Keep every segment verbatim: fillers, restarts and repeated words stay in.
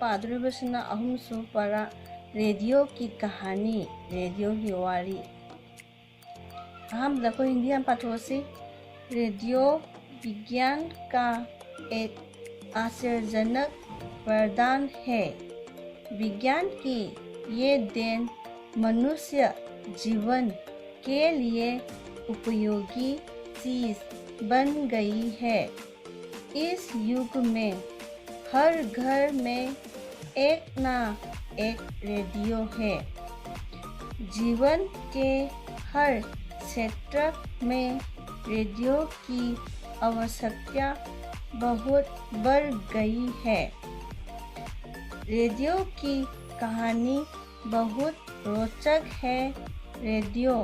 ꯄꯥꯗꯣꯔꯤꯕꯁꯤꯅ ꯑꯍꯨꯝꯁꯨꯕ ꯄꯔꯥ, ꯔꯦꯗꯤꯑꯣꯒꯤ ꯀꯍꯥꯅꯤ, ꯔꯦꯗꯤꯑꯣꯒꯤ ꯋꯥꯔꯤ꯫ ꯑꯍꯥꯟꯕꯗ ꯑꯩꯈꯣꯏ ꯍꯤꯟꯗꯤ ꯌꯥꯝ ꯄꯥꯊꯣꯛꯑꯁꯤ꯫ रेडियो विज्ञान का एक आश्चर्यजनक वरदान है। विज्ञान की ये देन मनुष्य जीवन के लिए उपयोगी चीज बन गई है। इस युग में हर घर में एक ना एक रेडियो है। जीवन के हर क्षेत्र में रेडियो की आवश्यकता बहुत बढ़ गई है। रेडियो की कहानी बहुत रोचक है। रेडियो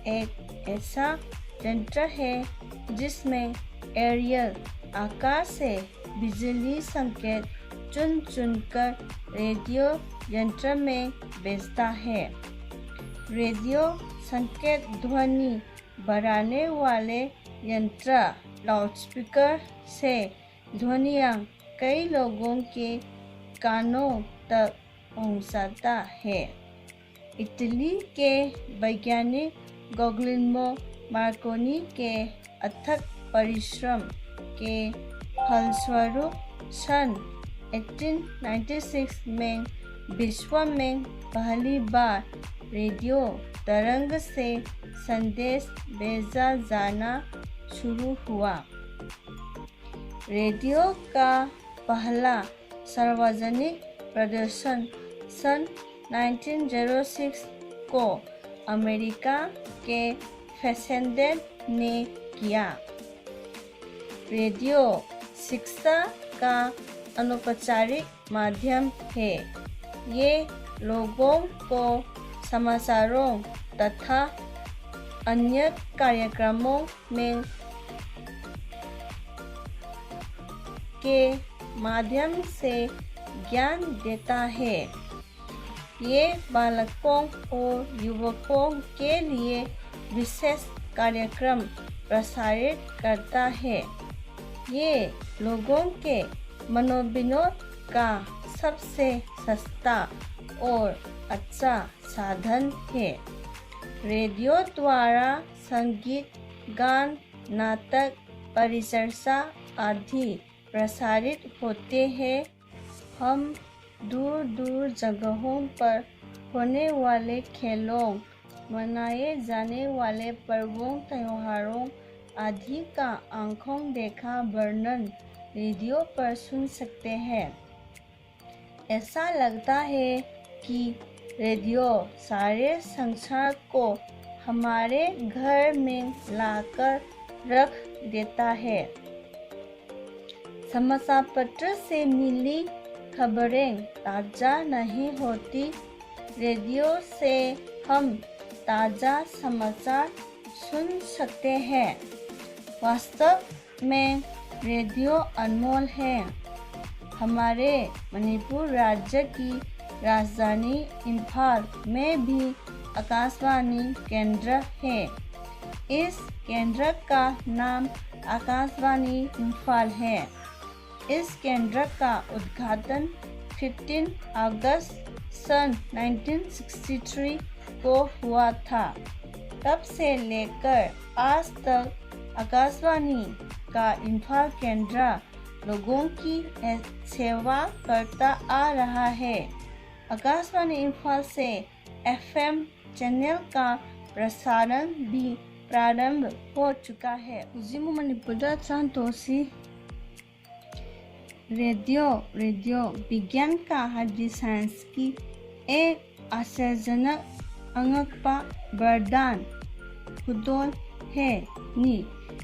एक ऐसा यंत्र है जिसमें एरियल आकाश से बिजली संकेत चुन चुनकर रेडियो यंत्र में भेजता है। रेडियो संकेत ध्वनि बढ़ाने वाले यंत्र, लाउडस्पीकर से ध्वनियाँ कई लोगों के कानों तक पहुँचाता है। इटली के वैज्ञानिक गोगलिन्मो मार्कोनी के अथक परिश्रम के फलस्वरूप सन एटीन नाइंटी सिक्स में विश्व में पहली बार रेडियो तरंग से संदेश भेजा जाना शुरू हुआ। रेडियो का पहला सार्वजनिक प्रदर्शन सन नाइंटीन ज़ीरो सिक्स को अमेरिका के फेसेंडेन ने किया। रेडियो शिक्षा का अनौपचारिक माध्यम है। ये लोगों को समाचारों तथा अन्य कार्यक्रमों में के माध्यम से ज्ञान देता है। ये बालकों और युवकों के लिए विशेष कार्यक्रम प्रसारित करता है। ये लोगों के मनोविनोद का सबसे सस्ता और अच्छा साधन है। रेडियो द्वारा संगीत, गान, नाटक, परिचर्चा आदि प्रसारित होते हैं। हम दूर दूर जगहों पर होने वाले खेलों, मनाए जाने वाले पर्वों, त्योहारों आदि का आंखों देखा वर्णन रेडियो पर सुन सकते हैं। ऐसा लगता है कि रेडियो सारे संसार को हमारे घर में लाकर रख देता है। समाचार पत्र से मिली खबरें ताज़ा नहीं होती, रेडियो से हम ताज़ा समाचार सुन सकते हैं। वास्तव में रेडियो अनमोल है। हमारे मणिपुर राज्य की राजधानी इम्फाल में भी आकाशवाणी केंद्र है। इस केंद्र का नाम आकाशवाणी इम्फाल है। इस केंद्र का उद्घाटन फिफ्टीन अगस्त सन नाइनटीन सिक्सटी थ्री को हुआ था। तब से लेकर आज तक आकाशवाणी का इम्फाल केंद्र लोगों की सेवा करता आ रहा है। आकाशवाणी इम्फाल से एफएम चैनल का प्रसारण भी प्रारंभ हो चुका है। ꯍꯧꯖꯤꯛ ꯑꯃꯨꯛ ꯃꯅꯤꯄꯨꯔꯗ ꯆꯥꯟꯊꯣꯛꯁꯤ꯫ रेडियो, रेडियो विज्ञान का ꯍꯥꯏꯕꯗꯤ ꯁꯥꯏꯟꯁꯀꯤ एक आश्चर्यजनक ꯑꯉꯛꯄ वरदान ꯈꯨꯗꯣꯜ है ꯅꯤ꯫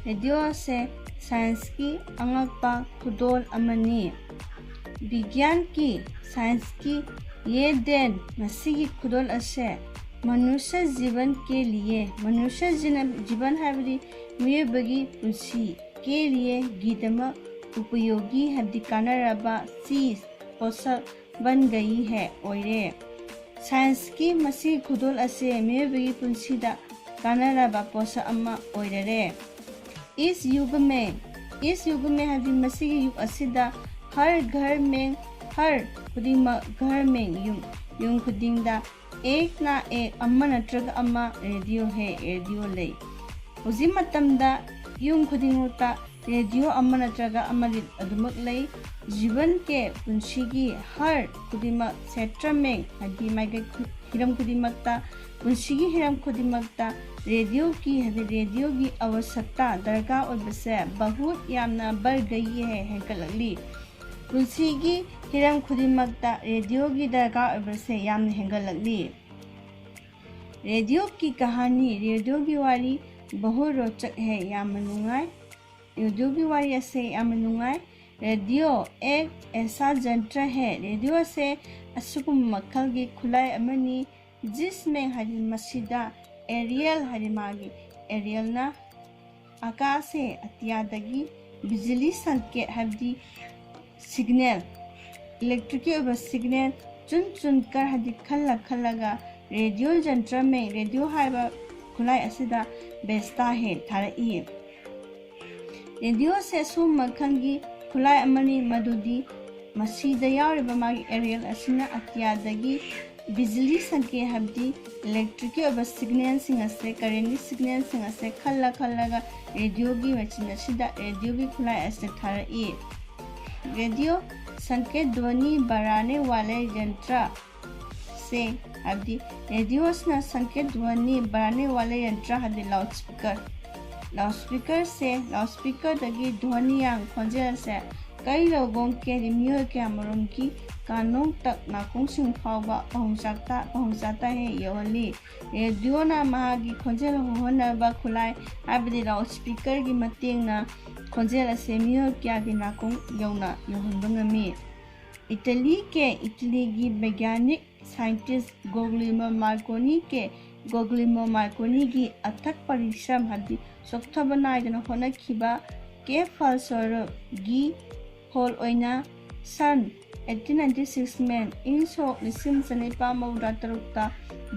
ꯔꯦꯗꯤꯑꯣ ꯑꯁꯤ ꯁꯥꯏꯟꯁꯀꯤ ꯑꯉꯛꯄ ꯈꯨꯗꯣꯜ ꯑꯃꯅꯤ꯫ ꯕꯤꯒ꯭ꯌꯥꯟꯒꯤ, ꯁꯥꯏꯟꯁꯀꯤ ये देन, ꯃꯁꯤꯒꯤ ꯈꯨꯗꯣꯜ ꯑꯁꯤ ꯃꯅꯨꯁ꯭ꯌ ꯖꯤꯕꯟ ꯀꯦ ꯂꯤꯌꯦ, ꯃꯅꯨꯁ꯭ꯌ ꯖꯤꯅ-, ꯖꯤꯕꯟ ꯍꯥꯏꯕꯗꯤ ꯃꯤꯑꯣꯏꯕꯒꯤ ꯄꯨꯟꯁꯤ, ꯀꯦ ꯂꯤꯌꯦ ꯒꯤꯗꯃꯛ उपयोगी ꯍꯥꯏꯕꯗꯤ ꯀꯥꯟꯅꯔꯕ ꯆꯤꯖ, ꯄꯣꯠꯁꯛ ꯕꯟ ꯒꯌꯤ ꯍꯦ ꯑꯣꯏꯔꯦ꯫ ꯁꯥꯏꯟꯁꯀꯤ ꯃꯁꯤꯒꯤ ꯈꯨꯗꯣꯜ ꯑꯁꯤ ꯃꯤꯑꯣꯏꯕꯒꯤ ꯄꯨꯟꯁꯤꯗ ꯀꯥꯟꯅꯔꯕ ꯄꯣꯠꯁꯛ ꯑꯃ ꯑꯣꯏꯔꯔꯦ꯫ इस युग में, इस युग में ꯍꯥꯏꯕꯗꯤ ꯃꯁꯤꯒꯤ ꯌꯨꯒ ꯑꯁꯤꯗ हर घर में ꯍꯔ ꯈꯨꯗꯤꯡꯃꯛ ꯘꯔ ꯃꯦꯡ ꯌꯨꯝ, ꯌꯨꯝ ꯈꯨꯗꯤꯡꯗ ꯑꯦꯛ ꯅꯥ ꯑꯦꯛ ꯑꯃ ꯅꯠꯇ꯭ꯔꯒ ꯑꯃ ꯔꯦꯗꯤꯑꯣ ꯍꯦ ꯔꯦꯗꯤꯑꯣ ꯂꯩ꯫ ꯍꯧꯖꯤꯛ ꯃꯇꯝꯗ ꯌꯨꯝ ꯈꯨꯗꯤꯡꯃꯛꯇ ꯔꯦꯗꯤꯑꯣ ꯑꯃ ꯅꯠꯇ꯭ꯔꯒ ꯑꯃꯗꯤ ꯑꯗꯨꯃꯛ ꯂꯩ꯫ ꯖꯤꯕꯟ ꯀꯦ ꯄꯨꯟꯁꯤꯒꯤ ꯍꯔ ꯈꯨꯗꯤꯡꯃꯛ ꯁꯦꯇ꯭ꯔ ꯃꯦꯡ ꯍꯥꯏꯗꯤ ꯃꯥꯏꯀꯩ ꯈꯨ- ꯍꯤꯔꯝ ꯈꯨꯗꯤꯡꯃꯛꯇ ꯄꯨꯟꯁꯤꯒꯤ ꯍꯤꯔꯝ ꯈꯨꯗꯤꯡꯃꯛꯇ ꯔꯦꯗꯤꯑꯣꯒꯤ ꯍꯥꯏꯗꯤ ꯔꯦꯗꯤꯑꯣꯒꯤ ꯑꯋꯁꯛꯇ ꯗꯔꯀꯥꯔ ꯑꯣꯏꯕꯁꯦ ꯕꯍꯨꯠ ꯌꯥꯝꯅ ꯕꯔ ꯒꯌꯤ ꯍꯦ ꯍꯦꯟꯒꯠꯂꯛꯂꯤ꯫ ꯄꯨꯟꯁꯤꯒꯤ ꯍꯤꯔꯝ ꯈꯨꯗꯤꯡꯃꯛꯇ ꯔꯦꯗꯤꯑꯣꯒꯤ ꯗꯔꯀꯥꯔ ꯑꯣꯏꯕꯁꯦ ꯌꯥꯝꯅ ꯍꯦꯟꯒꯠꯂꯛꯂꯤ꯫ ꯔꯦꯗꯤꯑꯣꯒꯤ ꯀꯍꯥꯅꯤ ꯔꯦꯗꯤꯑꯣꯒꯤ ꯋꯥꯔꯤ ꯕꯍꯨꯠ ꯔꯣꯆꯛ ꯍꯦ ꯌꯥꯝꯅ ꯅꯨꯡꯉꯥꯏ꯫ ꯔꯦꯗꯤꯑꯣꯒꯤ ꯋꯥꯔꯤ ꯑꯁꯦ ꯌꯥꯝꯅ ꯅꯨꯡꯉꯥꯏ꯫ ꯔꯦꯗꯤꯑꯣ ꯑꯦꯛ ꯑꯦꯁꯥ ꯖꯟꯇ꯭ꯔ ꯍꯦ ꯔꯦꯗꯤꯑꯣ ꯑꯁꯦ ꯑꯁꯤꯒꯨꯝꯕ ꯃꯈꯜꯒꯤ ꯈꯨꯠꯂꯥꯏ ꯑꯃꯅꯤ꯫ ꯖꯤꯁ ꯃꯦꯡ ꯍꯥꯏꯗꯤ ꯃꯁꯤꯗ ꯑꯦꯔꯤꯌꯦꯜ ꯍꯥꯏꯗꯤ ꯃꯥꯒꯤ ꯑꯦꯔꯤꯌꯦꯜꯅ ꯑꯀꯥꯁ ꯍꯦ ꯑꯇꯤꯌꯥꯗꯒꯤ ꯕꯤꯖꯂꯤ ꯁꯪꯀꯦꯠ ꯍꯥꯏꯕꯗꯤ ꯁꯤꯒꯅꯦꯜ ꯏꯂꯦꯛꯇ꯭ꯔꯤꯛꯀꯤ ꯑꯣꯏꯕ ꯁꯤꯒꯅꯦꯜ ꯆꯨꯟ ꯆꯨꯟ ꯀꯔ ꯍꯥꯏꯗꯤ ꯈꯜꯂ ꯈꯜꯂꯒ ꯔꯦꯗꯤꯑꯣ ꯖꯟꯇ꯭ꯔ ꯃꯦꯡ ꯔꯦꯗꯤꯑꯣ ꯍꯥꯏꯕ ꯈꯨꯠꯂꯥꯏ ꯑꯁꯤꯗ ꯕꯦꯁꯇꯥ ꯍꯦ ꯊꯥꯔꯛꯏ꯫ ꯔꯦꯗꯤꯑꯣꯁꯦ ꯑꯁꯨꯝꯕ ꯃꯈꯜꯒꯤ ꯈꯨꯠꯂꯥꯏ ꯑꯃꯅꯤ ꯃꯗꯨꯗꯤ ꯃꯁꯤꯗ ꯌꯥꯎꯔꯤꯕ ꯃꯥꯒꯤ ꯑꯦꯔꯤꯌꯦꯜ ꯑꯁꯤꯅ ꯑꯇꯤꯌꯥꯗꯒꯤ ꯕꯤꯖꯂꯤ ꯁꯪꯀꯦ ꯍꯥꯏꯕꯗꯤ ꯏꯂꯦꯛꯇ꯭ꯔꯤꯛꯀꯤ ꯑꯣꯏꯕ ꯁꯤꯒꯅꯦꯜꯁꯤꯡ ꯑꯁꯦ ꯀꯔꯦꯟꯒꯤ ꯁꯤꯒꯅꯦꯜꯁꯤꯡ ꯑꯁꯦ ꯈꯜꯂ ꯈꯜꯂꯒ ꯔꯦꯗꯤꯑꯣꯒꯤ ꯃꯦꯆꯤꯟ ꯑꯁꯤꯗ ꯔꯦꯗꯤꯑꯣꯒꯤ ꯈꯨꯠꯂꯥꯏ ꯑꯁꯤꯗ ꯊꯥꯔꯛꯏ꯫ ꯔꯦꯗꯤꯑꯣ ꯁꯪꯀꯦꯠ ꯙ꯭ꯋꯅꯤ ꯕꯔꯥꯅꯦ ꯋꯥꯂꯦ ꯌꯟꯇ꯭ꯔ ꯁꯦ ꯍꯥꯏꯕꯗꯤ ꯔꯦꯗꯤꯑꯣꯁꯤꯅ ꯁꯪꯀꯦꯠ ꯙ꯭ꯋꯅꯤ ꯕꯔꯥꯅꯦ ꯋꯥꯂꯦ ꯌꯟꯇ꯭ꯔ ꯍꯥꯏꯕꯗꯤ ꯂꯥꯎꯠ ꯁ꯭ꯄꯤꯀꯔ ꯂꯥꯎꯠ ꯁ꯭ꯄꯤꯀꯔꯁꯦ ꯂꯥꯎꯠ ꯁ꯭ꯄꯤꯀꯔꯗꯒꯤ ꯙ꯭ꯋꯅꯤ ꯌꯥꯡ ꯈꯣꯟꯖꯦꯜꯁꯦ ꯀꯩ ꯂꯧꯒꯣꯡ ꯀꯦꯗꯤ ꯃꯤꯑꯣꯏ ꯀꯌꯥꯃꯔꯨꯝꯒꯤ ꯀꯥꯅꯣꯡ ꯇꯛ ꯅꯥꯀꯣꯡꯁꯤꯡ ꯐꯥꯎꯕ ꯄꯥꯍꯨꯡꯆꯥꯛꯇ ꯄꯥꯍꯨꯡꯆꯥꯛꯇ ꯍꯦꯛ ꯌꯧꯍꯜꯂꯤ꯫ ꯔꯦꯗꯤꯑꯣꯅ ꯃꯍꯥꯛꯀꯤ ꯈꯣꯟꯖꯦꯜ ꯍꯧꯍꯟꯅꯕ ꯈꯨꯠꯂꯥꯏ ꯍꯥꯏꯕꯗꯤ ꯂꯥꯎꯠ ꯁ꯭ꯄꯤꯀꯔꯒꯤ ꯃꯇꯦꯡꯅ ꯈꯣꯟꯖꯦꯜ ꯑꯁꯦ ꯃꯤꯑꯣꯏ ꯀꯌꯥꯒꯤ ꯅꯥꯀꯣꯡ ꯌꯧꯅ ꯌꯧꯍꯟꯕ ꯉꯝꯃꯤ꯫ ꯏꯇꯂꯤ ꯀꯦ ꯏꯇꯂꯤꯒꯤ ꯕꯩꯒ꯭ꯌꯥꯅꯤꯛ ꯁꯥꯏꯟꯇꯤꯁ ꯒꯣꯒ꯭ꯂꯤꯃꯣ ꯃꯥꯔꯀꯣꯅꯤ ꯀꯦ ꯒꯣꯒ꯭ꯂꯤꯃꯣ ꯃꯥꯔꯀꯣꯅꯤꯒꯤ ꯑꯊꯛ ꯄꯔꯤꯁ꯭ꯔꯝ ꯍꯥꯏꯕꯗꯤ ꯆꯣꯛꯊꯕ ꯅꯥꯏꯗꯅ ꯍꯣꯠꯅꯈꯤꯕ ꯀꯦ ꯐꯜꯁ꯭ꯋꯔꯨꯞ ꯒꯤ ꯐꯣꯜ ꯑꯣꯏꯅ ꯁꯟ ꯑꯩꯠꯇꯤꯟ ꯅꯥꯏꯟꯇꯤ ꯁꯤꯛꯁ ꯃꯦꯟ ꯏꯪ ꯁꯣꯛ ꯂꯤꯁꯤꯡ ꯆꯅꯤꯄꯥꯟ ꯃꯧꯗ꯭ꯔꯥ ꯇꯔꯨꯛꯇ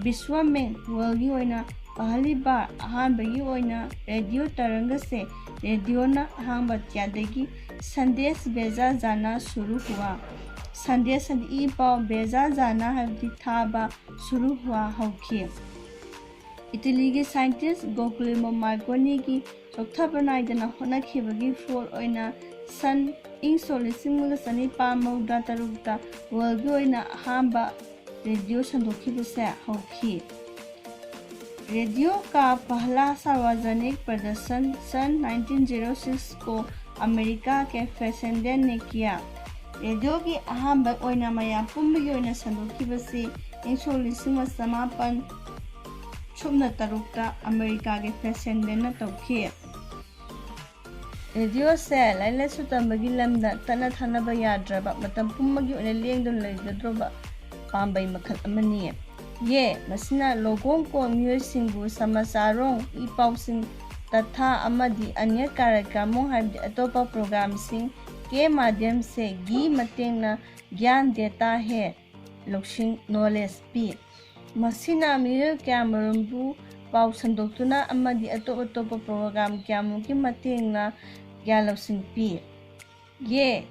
ꯕꯤꯁ꯭ꯋ ꯃꯦꯡ ꯋꯥꯔꯜꯒꯤ ꯑꯣꯏꯅ ꯄꯍꯂꯤ ꯕꯥꯔ ꯑꯍꯥꯟꯕꯒꯤ ꯑꯣꯏꯅ ꯔꯦꯗꯤꯑꯣ ꯇꯔꯪꯒꯁꯦ ꯔꯦꯗꯤꯑꯣꯅ ꯑꯍꯥꯟꯕ ꯑꯇꯤꯌꯥꯗꯒꯤ ꯁꯟꯗꯦꯁ ꯕꯦꯖꯥ ꯖꯥꯅꯥ ꯁꯨꯔꯨ ꯍꯨꯋꯥ ꯁꯟꯗꯦꯁ ꯍꯥꯏꯗꯤ ꯏ ꯄꯥꯎ, ꯕꯦꯖꯥ ꯖꯥꯅꯥ ꯍꯥꯏꯕꯗꯤ ꯊꯥꯕ, ꯁꯨꯔꯨ ꯍꯨꯋꯥ ꯍꯧꯈꯤ꯫ ꯏꯇꯂꯤꯒꯤ ꯁꯥꯏꯟꯇꯤꯁ ꯒꯣꯒꯨꯂꯤꯃꯣ ꯃꯥꯔꯀꯣꯅꯤꯒꯤ ꯆꯣꯛꯊꯕ ꯅꯥꯏꯗꯅ ꯍꯣꯠꯅꯈꯤꯕꯒꯤ ꯐꯣꯜ ꯑꯣꯏꯅ ꯁꯟ ꯏꯪ ꯁꯣꯛ ꯂꯤꯁꯤꯡ ꯑꯃꯒ ꯆꯅꯤꯄꯥꯟ ꯃꯧꯗ꯭ꯔꯥ ꯇꯔꯨꯛꯇ ꯋꯥꯔꯜꯒꯤ ꯑꯣꯏꯅ ꯑꯍꯥꯟꯕ ꯔꯦꯗꯤꯑꯣ ꯁꯟꯗꯣꯛꯈꯤꯕꯁꯦ ꯍꯧꯈꯤ꯫ ꯔꯦꯗꯤꯑꯣ ꯀꯥ ꯄꯍꯂꯥ ꯁꯥꯔꯋꯥꯖꯅꯤꯛ ꯄ꯭ꯔꯗꯔꯁꯟ ꯁꯟ ꯅꯥꯏꯟꯇꯤꯟ ꯖꯦꯔꯣ ꯁꯤꯛꯁ ꯀꯣ ꯑꯃꯦꯔꯤꯀꯥ ꯀꯦ ꯐꯦꯁꯦꯟꯗꯦꯟ ꯅꯦ ꯀꯤꯌꯥ꯫ ꯔꯦꯗꯤꯑꯣꯒꯤ ꯑꯍꯥꯟꯕ ꯑꯣꯏꯅ ꯃꯌꯥꯝ ꯄꯨꯝꯕꯒꯤ ꯑꯣꯏꯅ ꯁꯟꯗꯣꯛꯈꯤꯕꯁꯤ ꯏꯪ ꯁꯣꯛ ꯂꯤꯁꯤꯡ ꯑꯃ ꯆꯃꯥꯄꯟ ꯁꯨꯞꯅ ꯇꯔꯨꯛꯇ ꯑꯃꯦꯔꯤꯀꯥꯒꯤ ꯐꯦꯁꯦꯟꯗꯦꯟꯅ ꯇꯧꯈꯤ꯫ ꯔꯦꯗꯤꯑꯣꯁꯦ ꯂꯥꯏꯔꯤꯛ ꯂꯥꯏꯁꯨ ꯇꯝꯕꯒꯤ ꯂꯝꯗ ꯇꯠꯅ ꯊꯥꯅꯕ ꯌꯥꯗ꯭ꯔꯕ, ꯃꯇꯝ ꯄꯨꯝꯕꯒꯤ ꯑꯣꯏꯅ ꯂꯦꯡꯗꯨꯅ ꯂꯩꯒꯗꯧꯕ ꯄꯥꯝꯕꯩ ꯃꯈꯜ ꯑꯃꯅꯤ꯫ ꯌꯦ, ꯃꯁꯤꯅ ꯂꯣꯒꯣꯡ ꯀꯣ ꯃꯤꯑꯣꯏꯁꯤꯡꯕꯨ ꯁꯃꯥꯆꯥꯔꯣꯡ, ꯏ ꯄꯥꯎꯁꯤꯡ, ꯇꯊꯥ ꯑꯃꯗꯤ ꯑꯅ꯭ꯌ ꯀꯥꯔꯌꯀ꯭ꯔꯃꯣꯡ ꯍꯥꯏꯕꯗꯤ ꯑꯇꯣꯞꯄ ꯄ꯭ꯔꯣꯒ꯭ꯔꯥꯝꯁꯤꯡ ꯀꯦ ꯃꯥꯙ꯭ꯌꯝ ꯁꯦ ꯒꯤ ꯃꯇꯦꯡꯅ ꯒ꯭ꯌꯥꯟ ꯗꯦꯇꯥ ꯍꯦ ꯂꯧꯁꯤꯡ ꯅꯣꯂꯦꯖ ꯄꯤ꯫ ꯃꯁꯤꯅ ꯃꯤꯑꯣꯏ ꯀꯌꯥꯃꯔꯨꯝꯕꯨ ꯄꯥꯎ ꯁꯟꯗꯣꯛꯇꯨꯅ ꯑꯃꯗꯤ ꯑꯇꯣꯞ ꯑꯇꯣꯞꯄ ꯄ꯭ꯔꯣꯒ꯭ꯔꯥꯝ ꯀꯌꯥꯃꯔꯨꯝꯒꯤ ꯃꯇꯦꯡꯅ ꯒ꯭ꯌꯥꯟ ꯂꯧꯁꯤꯡ ꯄꯤ꯫ ꯌꯦ,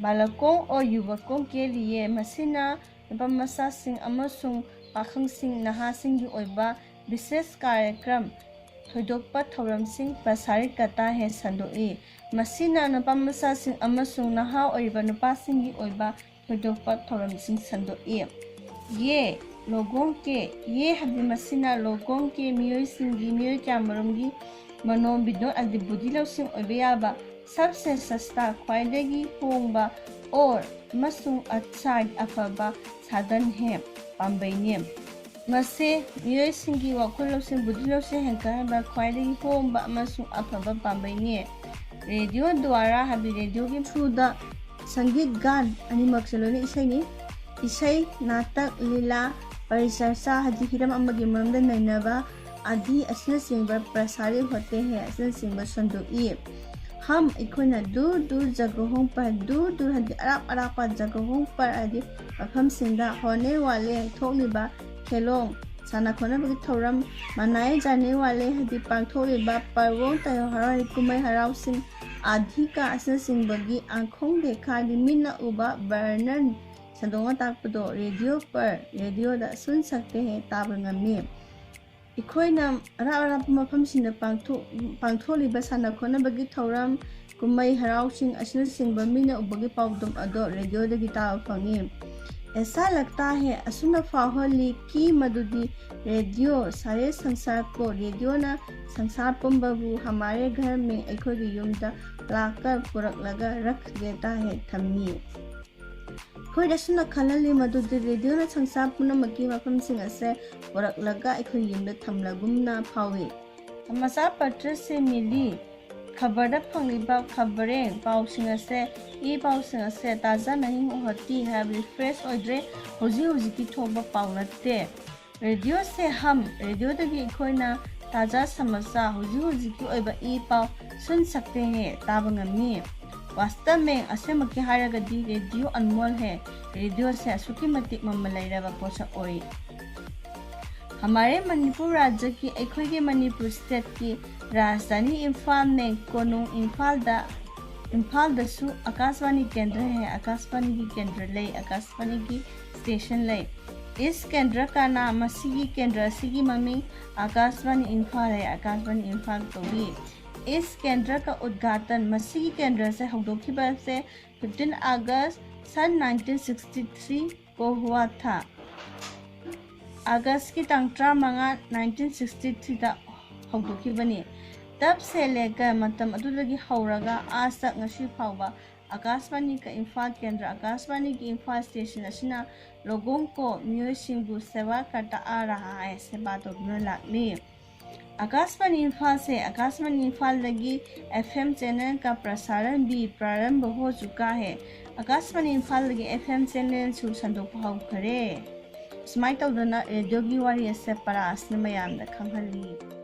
ꯕꯥꯂꯀꯣꯡ ꯑꯣ ꯌꯨꯕꯀꯣꯡ ꯀꯦ ꯂꯤꯌꯦ, ꯃꯁꯤꯅ ꯅꯨꯄꯥ ꯃꯆꯥꯁꯤꯡ ꯑꯃꯁꯨꯡ ꯄꯥꯈꯪꯁꯤꯡ ꯅꯍꯥꯁꯤꯡꯒꯤ ꯑꯣꯏꯕ ꯕꯤꯁꯦꯁ ꯀꯥꯔꯌꯀ꯭ꯔꯝ, ꯊꯣꯏꯗꯣꯛꯄ ꯊꯧꯔꯝꯁꯤꯡ ꯄ꯭ꯔꯁꯥꯔꯤꯠ ꯀꯇꯥ ꯍꯦ ꯁꯟꯗꯣꯛꯏ꯫ ꯃꯁꯤꯅ ꯅꯨꯄꯥ ꯃꯆꯥꯁꯤꯡ ꯑꯃꯁꯨꯡ ꯅꯍꯥ ꯑꯣꯏꯔꯤꯕ ꯅꯨꯄꯥꯁꯤꯡꯒꯤ ꯑꯣꯏꯕ ꯊꯣꯏꯗꯣꯛꯄ ꯊꯧꯔꯝꯁꯤꯡ ꯁꯟꯗꯣꯛꯏ꯫ ꯌꯦ, ꯂꯣꯒꯣꯡ ꯀꯦ, ꯌꯦ ꯍꯥꯏꯕꯗꯤ ꯃꯁꯤꯅ ꯂꯣꯒꯣꯡ ꯀꯦ ꯃꯤꯑꯣꯏꯁꯤꯡꯒꯤ ꯃꯤꯑꯣꯏ ꯀꯌꯥꯃꯔꯨꯝꯒꯤ ꯃꯅꯣ ꯕꯤꯅꯣꯗ ꯑꯃꯗꯤ ꯕꯨꯙꯤ ꯂꯧꯁꯤꯡ ꯑꯣꯏꯕ ꯌꯥꯕ ꯁꯕꯁꯦ ꯁꯁꯇꯥ ꯈ꯭ꯋꯥꯏꯗꯒꯤ ꯍꯣꯡꯕ ꯑꯣꯔ ꯑꯃꯁꯨꯡ ꯑꯠꯁꯥꯒꯤ ꯑꯐꯕ ꯁꯥꯙꯟ ꯍꯦ ꯄꯥꯝꯕꯩꯅꯤ꯫ ꯃꯁꯤ ꯃꯤꯑꯣꯏꯁꯤꯡꯒꯤ ꯋꯥꯈꯜ ꯂꯧꯁꯤꯡ, ꯕꯨꯙꯤ ꯂꯧꯁꯤꯡ ꯍꯦꯟꯒꯠꯍꯟꯕ ꯈ꯭ꯋꯥꯏꯗꯒꯤ ꯍꯣꯡꯕ ꯑꯃꯁꯨꯡ ꯑꯐꯕ ꯄꯥꯝꯕꯩꯅꯤ꯫ ꯔꯦꯗꯤꯑꯣ ꯗ꯭ꯋꯥꯔꯥ ꯍꯥꯏꯕꯗꯤ ꯔꯦꯗꯤꯑꯣꯒꯤ ꯊ꯭ꯔꯨꯗ ꯁꯪꯒꯤꯠ ꯒꯥꯟ ꯑꯅꯤꯃꯛꯁꯦ ꯂꯣꯏꯅ ꯏꯁꯩꯅꯤ꯫ ꯏꯁꯩ, ꯅꯥꯇꯛ, ꯂꯤꯂꯥ, ꯄꯔꯤꯆꯔꯆꯥ ꯍꯥꯏꯗꯤ ꯍꯤꯔꯝ ꯑꯃꯒꯤ ꯃꯔꯝꯗ ꯅꯩꯅꯕ, ꯑꯗꯤ ꯑꯁꯤꯅꯆꯤꯡꯕ ꯄ꯭ꯔꯁꯥꯔꯤ ꯍꯣꯇꯦ ꯍꯦ ꯑꯁꯤꯅꯆꯤꯡꯕ ꯁꯟꯗꯣꯛꯏ꯫ ꯍꯝ ꯑꯩꯈꯣꯏꯅ ꯗꯨꯔ ꯗꯨꯔ ꯖꯒꯍꯣꯡ ꯄꯔ, ꯗꯨꯔ ꯗꯨꯔ ꯍꯥꯏꯗꯤ ꯑꯔꯥꯞ ꯑꯔꯥꯞꯄ, ꯖꯒꯍꯣꯡ ꯄꯔ ꯍꯥꯏꯗꯤ ꯃꯐꯝꯁꯤꯡꯗ, ꯍꯣꯅꯦ ꯋꯥꯂꯦ ꯊꯣꯛꯂꯤꯕ, ꯈꯦꯂꯣꯡ ꯁꯥꯟꯅ ꯈꯣꯠꯅꯕꯒꯤ ꯊꯧꯔꯝ, ꯃꯅꯥꯏ ꯖꯥꯅꯦ ꯋꯥꯂꯦ ꯍꯥꯏꯗꯤ ꯄꯥꯡꯊꯣꯛꯂꯤꯕ ꯄꯔꯕꯣ ꯇꯌꯣꯍꯥꯔ ꯍꯥꯏꯗꯤ ꯀꯨꯝꯍꯩ ꯍꯔꯥꯎꯁꯤꯡ, ꯑꯥꯙꯤꯀꯥ ꯑꯁꯤꯅꯆꯤꯡꯕꯒꯤ ꯑꯥꯡꯈꯣꯡ ꯗꯦꯈꯥꯒꯤ ꯃꯤꯠꯅ ꯎꯕ ꯕꯔꯅꯟ, ꯁꯟꯗꯣꯛꯅ ꯇꯥꯛꯄꯗꯣ, ꯔꯦꯗꯤꯑꯣ ꯄꯔ, ꯔꯦꯗꯤꯑꯣꯗ ꯁꯨꯟ ꯁꯛꯇꯦ ꯍꯦ ꯇꯥꯕ ꯉꯝꯃꯤ꯫ ꯑꯩꯈꯣꯏꯅ ꯑꯔꯥꯞ ꯑꯔꯥꯞꯄ ꯃꯐꯝꯁꯤꯡꯗ ꯄꯥꯡꯊꯣꯛ-, ꯄꯥꯡꯊꯣꯛꯂꯤꯕ ꯁꯥꯟꯅ ꯈꯣꯠꯅꯕꯒꯤ ꯊꯧꯔꯝ, ꯀꯨꯝꯍꯩ ꯍꯔꯥꯎꯁꯤꯡ ꯑꯁꯤꯅꯆꯤꯡꯕ ꯃꯤꯅ ꯎꯕꯒꯤ ꯄꯥꯎꯗꯝ ꯑꯗꯣ ꯔꯦꯗꯤꯑꯣꯗꯒꯤ ꯇꯥꯕ ꯐꯪꯉꯤ꯫ ꯑꯦꯁꯥ ꯂꯛꯇꯥ ꯍꯦ ꯑꯁꯨꯝꯅ ꯐꯥꯎꯍꯜꯂꯤ ꯀꯤ ꯃꯗꯨꯗꯤ ꯔꯦꯗꯤꯑꯣ ꯁꯥꯔꯦ ꯁꯪꯁꯥꯔ ꯀꯣ, ꯔꯦꯗꯤꯑꯣꯅ ꯁꯪꯁꯥꯔ ꯄꯨꯝꯕꯕꯨ ꯍꯃꯥꯔꯦ ꯘꯔ ꯃꯦ, ꯑꯩꯈꯣꯏꯒꯤ ꯌꯨꯝꯗ ꯂꯥꯛꯀ ꯄꯨꯔꯛꯂꯒ ꯔꯈ ꯗꯦꯇꯥ ꯍꯦ ꯊꯝꯃꯤ꯫ ꯑꯩꯈꯣꯏꯗ ꯑꯁꯨꯝꯅ ꯈꯜꯍꯜꯂꯤ ꯃꯗꯨꯗꯤ ꯔꯦꯗꯤꯑꯣꯅ ꯁꯪꯁꯥꯔ ꯄꯨꯝꯅꯃꯛꯀꯤ ꯃꯐꯝꯁꯤꯡ ꯑꯁꯦ ꯄꯨꯔꯛꯂꯒ ꯑꯩꯈꯣꯏꯒꯤ ꯌꯨꯝꯗ ꯊꯝꯂꯒꯨꯝꯅ ꯐꯥꯎꯏ꯫ ꯁꯃꯥꯆꯥꯔ ꯄꯇ꯭ꯔ ꯁꯦ ꯃꯤꯂꯤ, ꯈꯕꯔꯗ ꯐꯪꯂꯤꯕ ꯈꯕꯔꯦꯡ ꯄꯥꯎꯁꯤꯡ ꯑꯁꯦ, ꯏ ꯄꯥꯎꯁꯤꯡ ꯑꯁꯦ ꯇꯥꯖꯥ ꯅꯍꯤꯡ ꯎꯍꯠꯇꯤ ꯍꯥꯏꯕꯗꯤ ꯐ꯭ꯔꯦꯁ ꯑꯣꯏꯗ꯭ꯔꯦ, ꯍꯧꯖꯤꯛ ꯍꯧꯖꯤꯛꯀꯤ ꯊꯣꯛꯄ ꯄꯥꯎ ꯅꯠꯇꯦ꯫ ꯔꯦꯗꯤꯑꯣ ꯁꯦ ꯍꯝ, ꯔꯦꯗꯤꯑꯣꯗꯒꯤ ꯑꯩꯈꯣꯏꯅ ꯇꯥꯖꯥ ꯁꯃꯥꯆꯥꯔ, ꯍꯧꯖꯤꯛ ꯍꯧꯖꯤꯛꯀꯤ ꯑꯣꯏꯕ ꯏ ꯄꯥꯎ ꯁꯨꯟ ꯁꯛꯇꯦ ꯍꯦ ꯇꯥꯕ ꯉꯝꯃꯤ꯫ ꯋꯥꯁꯇꯕ ꯃꯦꯡ, ꯑꯁꯦꯡꯕꯀꯤ ꯍꯥꯏꯔꯒꯗꯤ ꯔꯦꯗꯤꯑꯣ ꯑꯟꯃꯣꯜ ꯍꯦ, ꯔꯦꯗꯤꯑꯣꯁꯦ ꯑꯁꯨꯛꯀꯤ ꯃꯇꯤꯛ ꯃꯃꯜ ꯂꯩꯔꯕ ꯄꯣꯠꯁꯛ ꯑꯣꯏ꯫ ꯍꯃꯥꯔꯦ ꯃꯅꯤꯄꯨꯔ ꯔꯥꯖ꯭ꯌꯒꯤ, ꯑꯩꯈꯣꯏꯒꯤ ꯃꯅꯤꯄꯨꯔ ꯁ꯭ꯇꯦꯠꯀꯤ ꯔꯥꯖꯙꯥꯅꯤ ꯏꯝꯐꯥꯜ ꯃꯦꯡ ꯀꯣꯅꯨꯡ ꯏꯝꯐꯥꯜꯗ, ꯏꯝꯐꯥꯜꯗꯁꯨ ꯑꯀꯥꯁꯕꯥꯅꯤ ꯀꯦꯟꯗ꯭ꯔ ꯍꯦ, ꯑꯀꯥꯁꯕꯥꯅꯤꯒꯤ ꯀꯦꯟꯗ꯭ꯔ ꯂꯩ, ꯑꯀꯥꯁꯕꯥꯅꯤꯒꯤ ꯁ꯭ꯇꯦꯁꯟ ꯂꯩ꯫ ꯏꯁ ꯀꯦꯟꯗ꯭ꯔ ꯀꯥꯅꯥ, ꯃꯁꯤꯒꯤ ꯀꯦꯟꯗ꯭ꯔ ꯑꯁꯤꯒꯤ ꯃꯃꯤꯡ ꯑꯀꯥꯁꯕꯥꯅꯤ ꯏꯝꯐꯥꯜ ꯍꯦ, ꯑꯀꯥꯁꯕꯥꯅꯤ ꯏꯝꯐꯥꯜ ꯀꯧꯏ꯫ ꯏꯁ ꯀꯦꯟꯗ꯭ꯔ ꯀ ꯎꯗꯘꯥꯇꯟ, ꯃꯁꯤꯒꯤ ꯀꯦꯟꯗ꯭ꯔꯁꯦ ꯍꯧꯗꯣꯛꯈꯤꯕꯁꯦ fifteen August सन nineteen sixty three को हुआ था꯫ ꯑꯥꯒꯁꯀꯤ ꯇꯥꯡ ꯇꯔꯥꯃꯉꯥ, nineteen sixty threeꯗ ꯍꯧꯗꯣꯛꯈꯤꯕꯅꯤ꯫ ꯇꯕ ꯁꯦ ꯂꯦꯀꯔ, ꯃꯇꯝ ꯑꯗꯨꯗꯒꯤ ꯍꯧꯔꯒ ꯑꯥꯖ ꯇꯛ, ꯉꯁꯤ ꯐꯥꯎꯕ ꯑꯀꯥꯁꯕꯥꯅꯤ ꯀ ꯏꯝꯐꯥꯜ ꯀꯦꯟꯗ꯭ꯔ, ꯑꯀꯥꯁꯕꯥꯅꯤꯒꯤ ꯏꯝꯐꯥꯜ ꯁ꯭ꯇꯦꯁꯟ ꯑꯁꯤꯅ ꯂꯣꯒꯣꯡ ꯀꯣ, ꯃꯤꯑꯣꯏꯁꯤꯡꯕꯨ ꯁꯦꯕꯥ ꯀꯔꯇꯥ ꯑꯥ ꯔꯍꯥ ꯍꯥꯏ, ꯁꯦꯕꯥ ꯇꯧꯗꯨꯅ ꯂꯥꯛꯂꯤ꯫ ꯑꯀꯥꯁꯕꯥꯅꯤ ꯏꯝꯐꯥꯜꯁꯦ ꯑꯀꯥꯁꯕꯥꯅꯤ ꯏꯝꯐꯥꯜꯗꯒꯤ FM channel का प्रसारण भी प्रारंभ हो चुका है꯫ ꯑꯀꯥꯁꯕꯥꯅꯤ ꯏꯝꯐꯥꯜꯗꯒꯤ FM channelꯁꯨ ꯁꯟꯗꯣꯛꯄ ꯍꯧꯈꯔꯦ꯫ ꯁꯨꯃꯥꯏꯅ ꯇꯧꯗꯅ ꯔꯦꯗꯤꯑꯣꯒꯤ ꯋꯥꯔꯤ ꯑꯁꯦ ꯄꯔꯥ ꯑꯁꯤꯅ ꯃꯌꯥꯝꯗ ꯈꯪꯍꯜꯂꯤ꯫